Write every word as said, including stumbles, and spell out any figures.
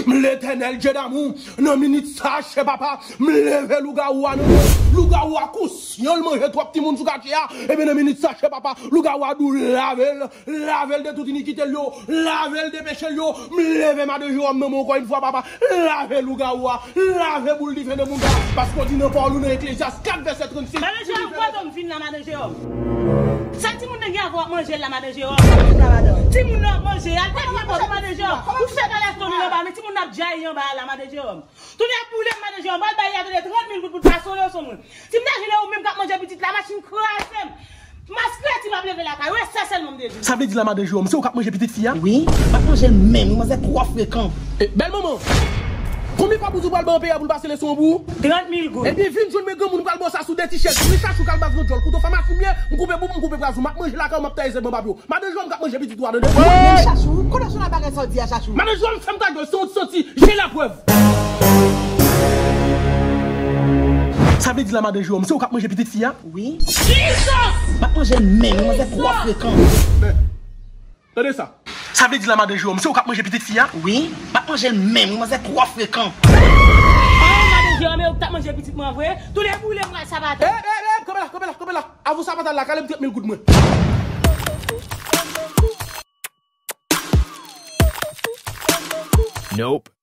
M Letènèl Dye damou, nan minit sa, chè papa, m leve lougawou a nan men. Lougawou a konsyan l manje twòp timoun sou katye a. Ebyen, nan minit sa, chè papa, lougawou a di w lave l, lave l de tout inikite l yo, lave l de peche l yo. M leve madan Jewòm nan men w ankò yon fwa, papa. Lave lougawou a, lave boul dife nan moun sa. Paske w di nan pawòl ou nan Eklezyas kat vèsè trannsis. Madan Jewòm, kote m vin la, madan Jewòm? Sa timoun nan gen avè w ap manje l la, madan Jewòm? Timoun nan ap manje, al pèdi bò pou madan Jewòm. Ou fè bagay ton nan ba, men timoun nan ap djayi anba a la, madan Jewòm. Tounen ap boule m, madan Jewòm, al bay atande trant mil goud pou l pase yon leson, mwen. Si m ta jwenn ou menm k ap manje pitit la, machin kraze m. Maskreti m ap leve lakay ou, e sa sèlman m te di. Sa vle di la, madan Jewòm, se ou k ap manje pitit fi a? Wi, m ap manje l menm, wi, manzè twò frekan. E, bèl manman, konbyen fwa bouzou pral ban anpeyè pou l pase leson an pou ou? Trant mil goud. Ebyen, vin jwenn mwen, granmoun, m pral ba w sa sou de ti chèz. Wi, Chachou, kalbas, gwo djòl, kouto famasin m ye, m koupe boub ou, m koupe pwazon, m ap manje lakay ou, m ap taye zèb anba pye w. Madan Jewòm k ap manje pitit ou a, tande? Mwen menm, Chachou, kote w sou nan bagay sa w di a, Chachou? Madan Jewòm, fè m ta jwe, se yon santi, je laprèv. Sa vle di la, madan Jewòm, se ou k ap manje pitit fi a? Wi. M ap manje l menm, manzè twò frekan. Men, tande sa. Sa vle di la, madan Jewòm, se ou k ap manje pitit fi a? Wi. M ap manje l menm, manzè twò frekan. Ah, madan Jewòm, e ou k t ap manje pitit mwen vre? Tounen boule m pral sapatay. E, e, e, kanpe la, kanpe la, kanpe la. Avan w sapatay la, kale m trant mil goud mwen. Nope.